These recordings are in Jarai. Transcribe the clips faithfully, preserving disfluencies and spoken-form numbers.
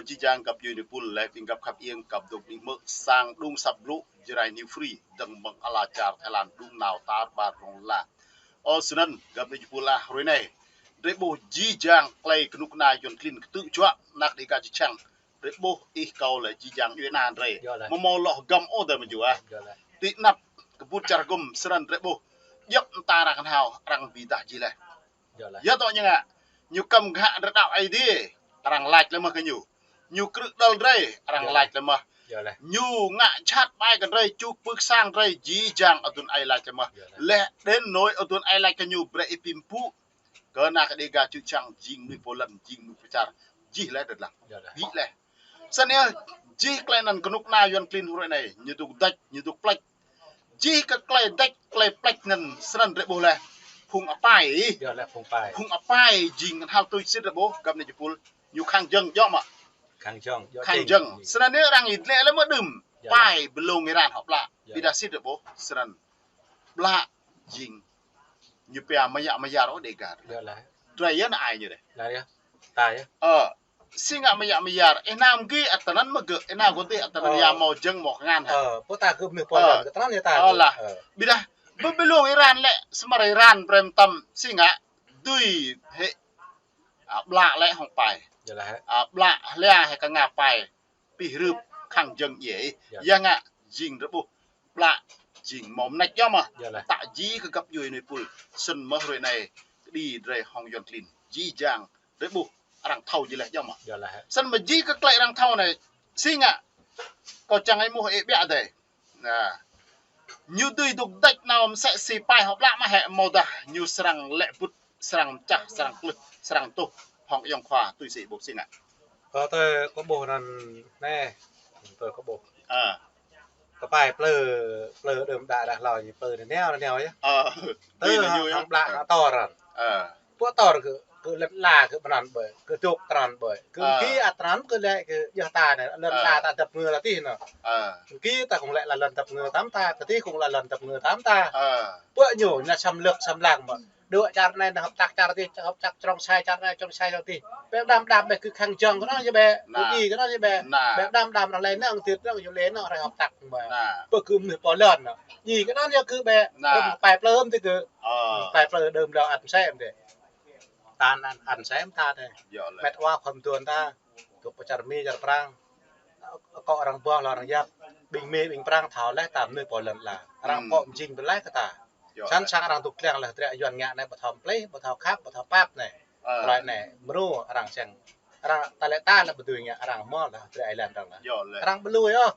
Jih jang găp djuai nui pul lĕ ƀing găp khăp iêng găp dŏ ƀing mơ̆ sang đŭng săp blŭ Jrai New Free dơ̆ng mơ̆ng ala čar Thái Lan đŭng nao tar ƀar rŏng la. Ơ, snăn găp djuai nui pul ah, hrơi anai drei ƀuh jih jang klei kơnuk kơna Yuăn klin ktư̆ juă anak Dêga čư̆ čhiăng. Drei ƀuh ih kâo lĕ jih jang djuai ana drei. Mơ̆ mâo lŏ hgăm ôh dơ̆ng mơ̆ jua. Ti anăp kơƀut čar gŭm snăn drei ƀuh djŏp mta arăng knhâo arăng bi dah jih leh. Yua tŏ ñu ngă, ñu kăm ghă drei đăo Aê Diê, arăng lač leh mơh kơ ñu. Ñu krư̆ đăl drei, arăng lač leh mơh. Ñu ngă jhat ƀai kơ drei, čuk pưk sang drei, jih jang aduôn aê lač leh mơh. Leh đến nôi aduôn aê lač kơ ñu brei ih pĭ mpŭ. Kơ anak Dêga čư̆ čhiăng jing mnuih pô lăn, jing mnuih pô čar. Jih leh drei lăng. Jih leh. Snăn yơh, jih klei anăn kơnuk kơna Yuăn klin hrơi anai, ñu dôk dăč, ñu dôk pleč. Jih kơ klei dăč, klei pleč anăn snăn drei ƀuh leh. Phung apai. Phung apai jing knhal tuč sĭt drei ƀuh, găp djuai nui pul. Ñu khăng jơ̆ng djŏ mơ̆. Khăng jơ̆ng. Snăn yơh arăng ih lĕ leh mơ̆ đưm. Pai blông Iran hŏ ƀlă. Ƀiădah sĭt drei ƀuh, snăn. Ƀlă jing. Ñu pia mơyă mơyar ôh Dêga. Drei yơh ană ai ñu dih. Ơ, si ngă mơyă mơyar, ih nao mgi ăt anăn mơ̆ gơ̆, ih nao gơ̆ dih ăt anăn ya mâo jơ̆ng mâo kngan hă. Ơ, pô ta gơ̆ mnuih pô lăn gơ̆ tran ya ta. Ơ lah. Ƀiădah, ƀơ blông Iran lĕ, smar Iran brei mtam, si ngă, dưi hĕ, a, ƀlă lĕ hŏng pai. A, ƀlă hlia hĕ kơ ngă pai. Pih rưp khăng jơ̆ng djiê. Ya ngă jing drei ƀuh. Ƀlă jing mâo mnêč yơh mơh. Tă jih kơ găp djuai nui pul. Snăn mơh hrơi anai. Kơđi drei hŏng Yuăn klin. Jih jang. Drei ƀuh. Arăng thâo jih leh yơh mơh. Snăn mơh jih kơ klei arăng thâo anai. Si ngă. Kâo čang ai muh ih ƀiă dih. Ñu dưi dôk dăč nao msĕ si pai hŏ ƀlă mơh hĕ mâo dah ñu srăng lĕ bŭt srăng mčah, srăng klưh, srăng tuh, hŏng ayŏng khua tui si ƀuh si ngă. Kơ tui kâo ƀuh anăn, nê, tui kâo ƀuh. Kơ pai plư, plư đưm đă đah hlâo ñu plư nao, nao yơh. Tui hŏng ƀlă hŏ tor anăn. Pô tor kơ, kơ lăn la kơ bơnăn ƀơi, kơ dôk tran ƀơi. Kơ ki ăt tran kơ lĕ kơ yơh ta anai, lăn la ta dăp ngơ la tih anăn. Kơ ki ta kông lĕ la lăn dăp ngơ tam ta, kơ tih kông la lăn dăp ngơ tam ta. Pô ñu, ñu xâm lược, xâm lăng mơ̆. Dua čar anai nao hơ̆p čăk čar tih, hơ̆p čăk črŏng sai čar anai, črŏng sai čar tih. Ƀĕ đam đam ƀĕ kơ khăng jơ̆ng kơ anăn yơh ƀĕ. Kơ djai kơ anăn yơh ƀĕ. Ƀĕ đam đam arăng lĕ năng tit năng ñu lĕ năng arăng hơ̆p čăk ƀĕ. Pơ kơ mnuih pô lăn anăn. Djai kơ anăn yơh kơ ƀĕ. Rơ̆m pai plư mơ̆ tih kơ. Pai plư đưm đă ăt msĕ mơ̆ dih. Ta anăn ăt msĕ mơ̆ ta dih. Met wa khŏm duôn ta. Tŭk pơ čar Mi čar Prăng. Kơ arăng ƀuh lŏ arăng yap. Ƀing Mi ƀing Prăng thâo leh ta mnuih pô lăn la. Arăng pŏk mjing ƀơi leh kơ ta. Săn săn arăng dôk lăng leh drei Yuăn ngă anai ƀu thâo mplih, ƀu thâo khăp, ƀu thâo pap anai. Klei anai, mrô arăng seng. Arăng ta lĕ ta lĕ ƀu dưi ngă, arăng mơ̆ leh drei ai lăn arăng leh. Arăng ƀu lui ôh.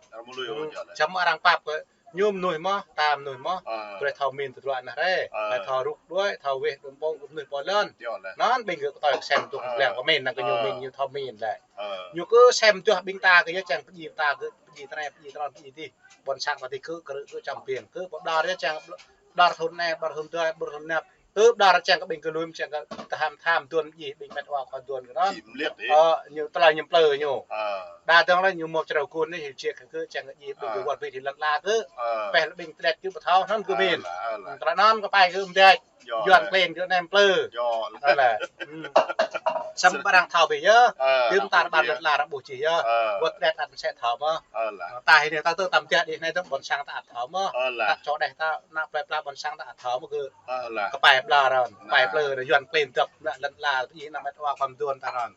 Čăm arăng pap kơ ñu mnuih mơ̆, ta mnuih mơ̆. Drei thâo min tơdruă anăn rei. Drei thâo rŭk đuaĭ, thâo weh đŭn ƀông kơ mnuih pô lăn. Anăn ƀing gơ̆ kơ tơl sem dôk lăng kơ min, năng kơ ñu min, ñu thâo min leh. Ñu kơ sem duah ƀing ta kơ yơh čang pơdjai ta kơ pơdjai tơnai, pơdjai tơnăn, pơdjai tih. Ƀôn sang ta tih kơ kơ kơ čăm piêng, kơ pơđar yơh čang pơđar thŭn anai, pơđar thŭn dua, pơđar thŭn anăp. Kơ pơđar čang kơ ƀing kơ lui, čang kơ ta ham tham duôn djai ƀing met wa khua duôn kơ anăn. Ơ, ñu tơlơi ñu plư ñu. Đa dơ̆ng leh ñu mâo črâo kun anai, hil čiek kơ čang kơ djai ƀing kơ wơr bĭt hil lăn la kơ. Peh leh ƀing tơlĕt kơ ƀu thâo, anăn kơ min. Tơlơi anăn kơ pai kơ mdĕč. Yuăn klin kơ nem plư. Anăn leh. Săm arăng thâo ƀĕ yơh. Tơm tar ƀar lăn la arăng ƀuh čih yơh. Wơ̆t đet ăt msĕ thâo mơ̆. Ta hĭ anai ta tŭ tam tiah dih anai tŭ ƀôn sang ta ăt thâo mơ̆. Ta čô đeh ta ană plei pla ƀôn sang ta ăt thâo mơ̆ kơ. Kơ pai pla arăng. Pai plư anăn Yuăn klin dăp anăn lăn la dih anăn met wa khŏm duôn ta anăn.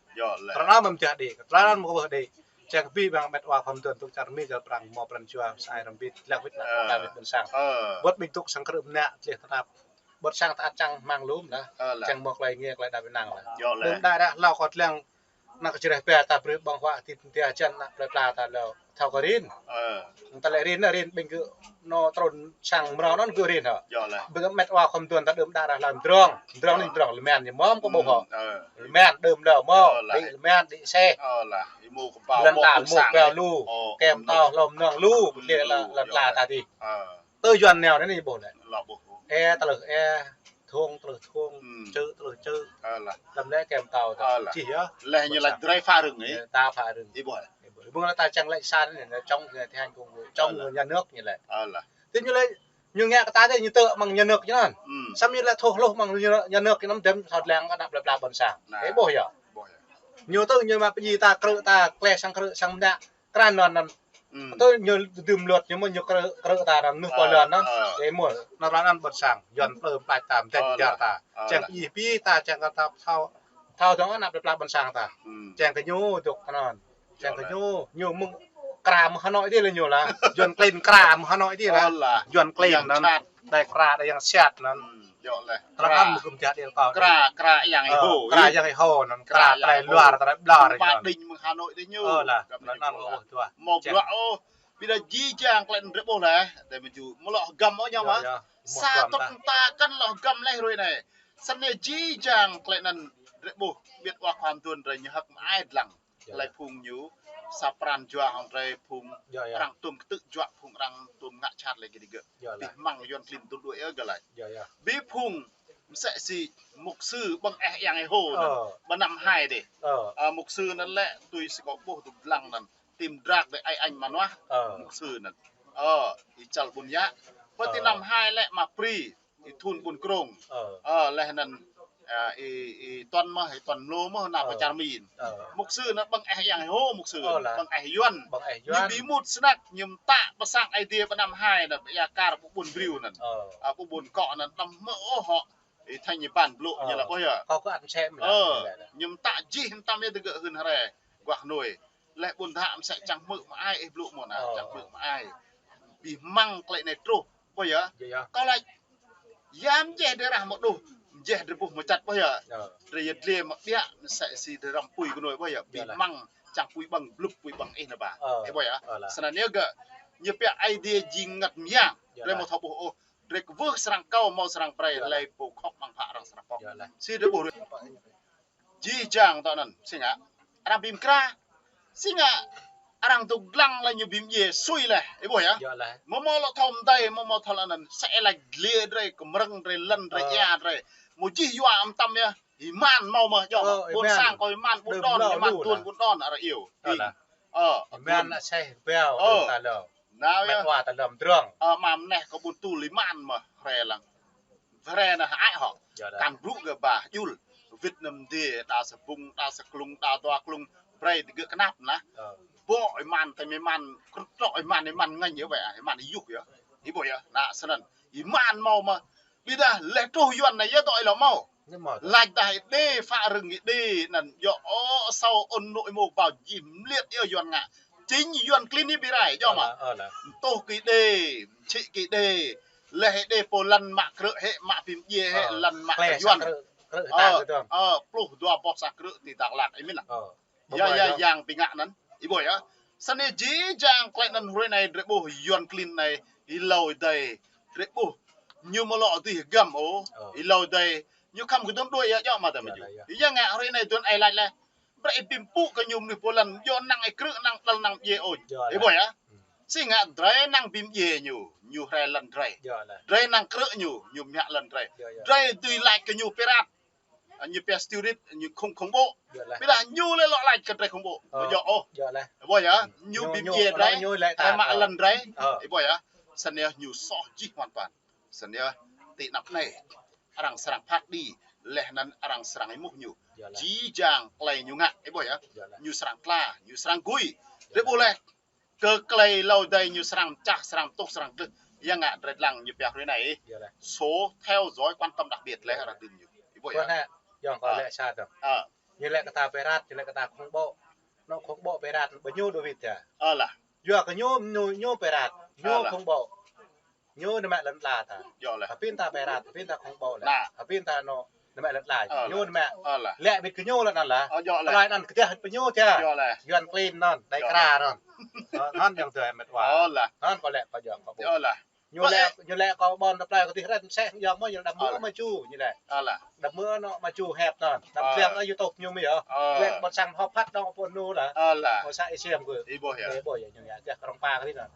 Tơlơi anăn mơ̆ mjah dih. Tơlơi anăn mơ̆ kơ ƀuh dih. Čang kơ ƀing met wa khŏm duôn tŭk čar Mi čar Prăng mâo pran jua sa ai rơmbit lăng wĭt anăn ta wĭt ƀôn sang. Wơ̆t ƀing tŭk sang krư̆ mnă tleh tơnap. Ƀôn sang ta ăt čang hmăng lŏm dah. Čang mâo klei nge klei đa ƀing năng dah. Đưm đă đah hlâo kơ tlăng năng kơ čreh pia ta brư̆ ƀơ̆ng huă tit tia čan ană plei pla ta lŏ thâo kơ rin. Ta lĕ rin, rin ƀing gơ̆ nao trŭn sang mrâo anăn gơ̆ rin hŏ. Ƀing met wa khŏm duôn ta đưm đă đah hlâo mdrŏng. Mdrŏng anai mdrŏng lơmen ñu mơ̆ kơ ƀuh hŏ. Lơmen đưm đă mâo. Đĭ lơmen đĭ seh. Lăn la mâo pia lu. Kem tâo hlâo mnơ̆ng lu. Ƀu tlĕ lăn la ta dih. Tơ Yuăn nao anai ñu ƀuh leh. Ê tơlơi ê, thung tơlơi thung, čư̆ tơlơi čư̆. Lăm lĕ kem tâo ta čih yơh. Leh ñu lač drei phá rừng anai. Ta phá rừng. Ih ƀuh. Ƀuh leh ta čang lĕ san anai, čŏng ñu thi hành công vụ, čŏng ñu nhà nước ñu lĕ. Tơ ñu lĕ, ñu ngă kơ ta dih ñu tơ̆ mơ̆ng nhà nước ñu anăn. Săm ñu lĕ thâo hluh mơ̆ng nhà nước ñu anăn đăm thâo lăng kơ ană plei pla ƀôn sang. Ih ƀuh yơh. Ñu tơ ñu mă pơjing ta krư̆ ta, klĕ sang krư̆ sang mơnă. Krăn anŭn anŭn. Tơ ñu dưm luật ñu mơ̆ ñu krư̆, krư̆ ta anŭn, mơnuih pô lŏn anŭn. Ơ. Ê mơ̆, anŭn arăng anŭn ƀôn sang, Yuan plư mơ̆ ta, mơdĕt jar ta. Ơ, čang lah. Ih pi ta, čang kơ ta thâo, thâo dong anăp plư ƀôn sang ta. Čang kơ ñu dŏ anŭn. Čang kơ ñu, ñu mơ̆ng Kra mơ̆ng Hà Nội dih lah ñu lah. Yuan klin Kra mơ̆ng Hà Nội dih lah. Ơ lah. Yuan klin anŭn. Đai Kra, đai yang sat anŭn. Ơ lah. Kra mơ̆ng gum jat dih kâo. Kra, Kra yang ih hô. Kra yang ih hô anŭn. Kra trai luar, trai ƀlŏr anŭn. Ba Đinh mơ̆ng Hà Nội dih ñu. Ơ lah. Anŭn anŭn ôh tuah. Mơ̆ bruă ôh. Ƀiădah jih jang klĕ anŭn drơi ƀuh lah. Tơdah mơ̆ ju mơ̆ lŏ hơgăm ôh ñu mơ̆. Sa tŭt ta kăn lŏ hơgăm leh hrơi anai. Snăn jih jang klĕ anŭn drơi ƀuh. Ƀiădah wa khua mduôn drơi ñu hơ̆k mơai dlăng. Hlơi phung ñu, sa pran jua hăng drơi phung arăng tuôm kơtư̆ juă phung arăng tuôm ngă čhat lĕ gơ̆ dih gơ̆. Bih mơ̆ng Yuan klin tuôm đuaĭ ơ gơ̆ laĭ. Bih phung mơsĕ si mục sư ƀơ̆ng eh yang ih hô anŭn. Ơ. Ƀơ năm hai dih. Ơ. Ơ, mục sư anŭn lĕ tui si kâo ƀuh tŭ dlăng anŭn. Tim drak dih ai anh mă nuah. Ơ. Mục sư anŭn. Ơ, ih čăl ƀun yă. Ƀơ ti năm hai lĕ mă pri. Ih Thun ƀun krông. Ơ. Ơ, leh anŭn, ơ, ih, ih Tuăn mơ̆, ih Tuăn Mlô mơ̆, nao pơ čar Mi. Ơ. Mục sư anŭn ƀơ̆ng eh yang ih hô mục sư. Ơ lah. Ƀơ̆ng eh Yuan. Ƀơ̆ng eh Yuan. Ñu ƀu mŭt snăk, ñu mtă pơ sang Aê Diê ƀơ năm hai anŭn, ƀơi ia kar ƀu ƀun briew anŭn. Ơ. Ơ, ƀu ƀun kŏ anŭn, đăm mơ̆ ôh hŏ. Ih thâo ñu ƀan blŭ ñu lah ƀuh yơh. Kâo kơ ăn sem lah. Ơ. Ñu mtă jih mơtam yơh tơgơ̆ hưn hrơi. Guah nuih. Leh ƀun dhă mơsĕ čang hmư̆ mơai, ih blŭ mơ̆n ah, čang hmư̆ mơai. Bih mơ̆ng klĕ anai truh. Ƀuh yơh. Kâo laĭ, ya mjeh drơi rah mơ̆ đuh, mjeh drơi ƀuh mơčăt ƀuh yơh. Drơi yơh dliê mơ̆ ƀiă, mơsĕ si drơi răm pui kơ nuih ƀuh yơh. Bih mơ̆ng čang pui ƀơ̆ng blŭk pui ƀơ̆ng ih anai ƀă. Ih ƀuh yơh. Snăn yơh gơ̆, ñu pia Aê Diê jing ngăt mơyang. Drơi mơ̆ thâo ƀuh ôh, drơi kwưh srăng kâo mâo srăng brơi, lĕ pô khŏk ƀăng phă arăng srăng pŏk. Si drơi ƀuh. Jih jang tơ anŭn, si ngă. Arăng bi mkra. Si ngă. Arăng dŏ dlăng lĕ ñu bi mdjiê sui leh. Ih ƀuh yơh. Mơ̆ mơ̆ lŏ thâo mdei, mơ̆ mơ̆ thâo lŏ anŭn. Sĕ lač dliê drơi, kơmrơ̆ng drơi, lŏn drơi, ia drơi. Mơ̆ jih yua mơtam yơh. Ih man mâo mơ̆, yơh mơ̆. Ƀôn sang kâo ih man, ƀôn đon, ih man tuôn, ƀôn đon, arăng iâu. Ih man aseh beo, ta lŏ. Nao yơh. Mĕt wa ta lŏm drŏng. Ơ, mă mơneh kơ ƀun tu lĕ mơ̆n mơ̆, hrơi lăng. Hrơi anai hơăi hŏ. Kăn brŭ gơ̆ ba, jul. Wĭt anăm dê, đa sa bung, đa sa klung, đa dua klung. Brơi tơgơ̆ kơnăp nah. Ơ. Bŏ ih mơ̆n, tơmĕ mơ̆n, krŭt trŏ ih mơ̆n, ih mơ̆n ngăn yơh wĕ, ih mơ̆n yuh yơh. Ih ƀuh yơh, nă snăn. Ih man mâo mơ̆. Ƀiădah leh truh Yuan anai yơh dŏ ih lŏ mâo. Lač dah ih đê, phă rơ̆ng ih đê, anŭn yơh ơ asâo ôn nội mô bao jih mliêt yơh Yuan ngă. Chính Yuan klin ih bi rai, yơh mơ̆. Ơ, ơ, lah. Tuh kơ ih đê, čhĭ kơ ih đê. Leh ih đê pô lăn mă krư̆ hĕ, mă bi mdjiê hĕ, lăn mă kơ Yuan. Ơ, pluh dua boh sang krư̆ ti Dak Lak, ih mĭn lah. Ơ. Yơh, yơh, yang bi ngă anŭn. Ih ƀuh yơh. Snăn jih jang klĕ anŭn hrơi anai drơi ƀuh Yuan klin anai, ih hlâo ih dai, drơi ƀuh. Ñu mơ̆ lŏ dih hơgăm ôh. Ih hlâo ih dai, ñu khăm kơ dŭn đuaĭ yơh, yơh mơ̆ tơmĕ ju. Ih yơh ngă hrơi anai dŭn ai lač leh. Brơi ih bi mpŭ kơ ñu mơnuih pô lăn, yơh năng ih krư̆, năng đăl, năng mdjiê ôh. Ih ƀuh yơh. Si ngă drơi năng bi mdjiê ñu, ñu hrơi lăn drơi. Drơi năng krư̆ ñu, ñu mă lăn drơi. Drơi dưi lač kơ ñu pirat. Ñu pia stiurit, ñu khŏng khŏng ƀô̆. Ƀiădah ñu lĕ lŏ lač kơ drơi khŏng ƀô̆. Ñu djơ̆ ôh. Ih ƀuh yơh, ñu bi mdjiê drơi, drơi mă lăn drơi. Ih ƀuh yơh, snăn yơh ñu soh jih hoàn toàn. Snăn yơh, ti anăp anai. Arăng srăng phat đĭ, leh anŭn arăng srăng êmuh ñu. Jih jang klei ñu ngă, ih ƀuh yơh. Ñu srăng tla, ñu srăng gui. Drơi ƀuh leh. Kơ klei hlâo ih dai ñu srăng čah, srăng tuh, srăng gleh. Yơh ngă drơi lăng ñu pia hrơi anai. Số theo dõi quan tâm đặc biệt leh arăng dưm ñu. Ih ƀuh yơh. Yơh kâo lĕ sa tơ̆. Ơ. Ñu lĕ kơ ta pirat, ñu lĕ kơ ta khŏng ƀô̆. Anŏ khŏng ƀô̆ pirat, ƀơ ñu đô wĭt yơh. Ơ lah. Yua kơ ñu, ñu, ñu pirat, ñu khŏng ƀô̆. Ñu nao mă lŏn ala ta. Yơh leh. Hơpĭn ta pirat, hơpĭn ta khŏng ƀô̆ leh. Hơpĭn ta nao, nao mă lŏn ala. Ñu nao mă. Lĕ wĭt kơ ñu lŏn ala. Ơ, yơh leh. Tơlơi anŭn kơtiah wĭt kơ ñu tiah. Yơh leh. Yuan klin anŭn, đai kra anŭn. Ơ, anŭn yang tui mĕt wa. Anŭn kâo lĕ pơ jơ̆ng kâo ƀuh. Yơh leh. Ñu lĕ, ñu lĕ kâo ƀôn ta plơi kơ tih ren sĕ, yang mơ̆ ñu đăm mơ̆ mă ču, ñu lĕ. Đăm mơ̆ anŏ mă ču hĕp anŭn. Đăm tiang anŭn YouTube ñu mơ̆ yơh. Lĕ ƀôn sang hơ̆k phat dŏng pô nu lah. Ơ lah. Kâo sa ih siam kơ. Ih ƀuh yơh. Ih ƀuh yơh, ñu ngă tiah krong pa kơ tih anŭn.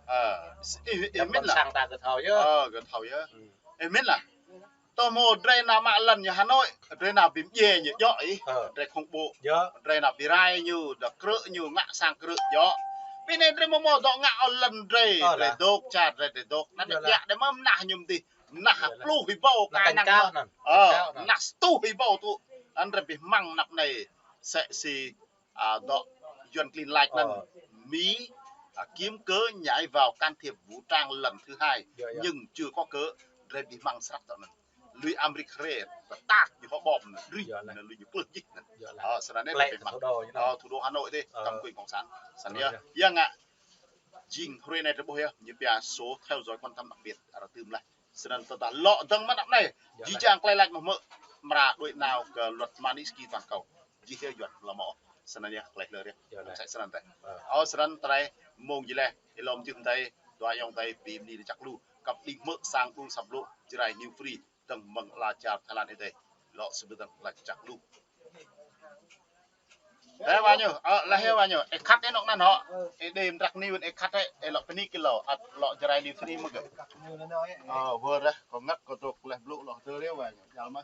Ih mĭn lah. Ƀôn sang ta kơ thâo yơh. Ơ, kơ thâo yơh. Ih mĭn lah. Tơhmô drơi nao mă lăn ñu Hà Nội, drơi nao bi mdjiê ñu djơ̆ ih, drơi khŏng ƀô̆. Drơi nao bi rai ñu, dŏ krư̆ ñu, ngă sang krư̆ djơ̆. Ƀing anai drơi mơ̆ mâo dŏ ngă ôh lăn drơi, drơi dŏ čar, drơi drơi dŏ. Anŭn djơ̆ drơi mơ̆ mơnah ñu mơdih, mơnah pluh hibâo kơ năng mơ̆. Ơ, mơnah sa rơtuh hibâo tŭ. Anŭn drơi bi mơ̆ng anăp anai, sĕ si à, dŏ Yuan klin lač anŭn, Mỹ, à, kiếm cớ nhảy vào can thiệp vũ trang lần thứ hai, nhưng chưa có cớ, drei ƀu hmăng srăk tơ anŭn. Lui Amrik hrê, pơtăk ñu hŏ bom, rĭ, lui ñu klưh jih. Ơ, snăn anai, thủ đô Hà Nội dih, kăm kuing cộng sản. Snăn yơh, yơh ngă, jing hrơi anai drei ƀuh yơh, ñu pia số theo dõi quan tâm đặc biệt, arăng tưm laih. Snăn tơdah lŏ dơ̆ng mơ̆ng anăp anai, jih jang tơlơi lač mơ̆ hmư̆, amra đuaĭ nao kơ luật Magnitsky toàn cầu. Jih yơh Yuan lŏ mơ̆. Snăn yơh tơlơi hlơr yơh. Msĕ snăn tĕ. Ơ, snăn tơlơi mơ̆ng jih leh, ih lŏm jưh tĕ, dua ayŏng tĕ, bi mni jăk lu, kăp đĭ hmư̆ sang ƀlŭ săp ƀlŭ, Jrai New Free, dơ̆ng mơ̆ng ala čar Thái Lan ih tĕ. Lŏ sơbĭt dơ̆ng lač jăk lu. Ơ, wa ñu, ơ, leh ơ, wa ñu. Ih khăt ih anŏ anăn hŏ. Ih đei mdrăk niu ih khăt ih, ih lŏ pơnik kilo, ăt lŏ Jrai New Free mơ̆ gơ̆. Ơ, wơr reh, kâo ngăt kâo dŏ leh ƀlŭ lŏ tơ rêu wa ñu. Jal mơ̆.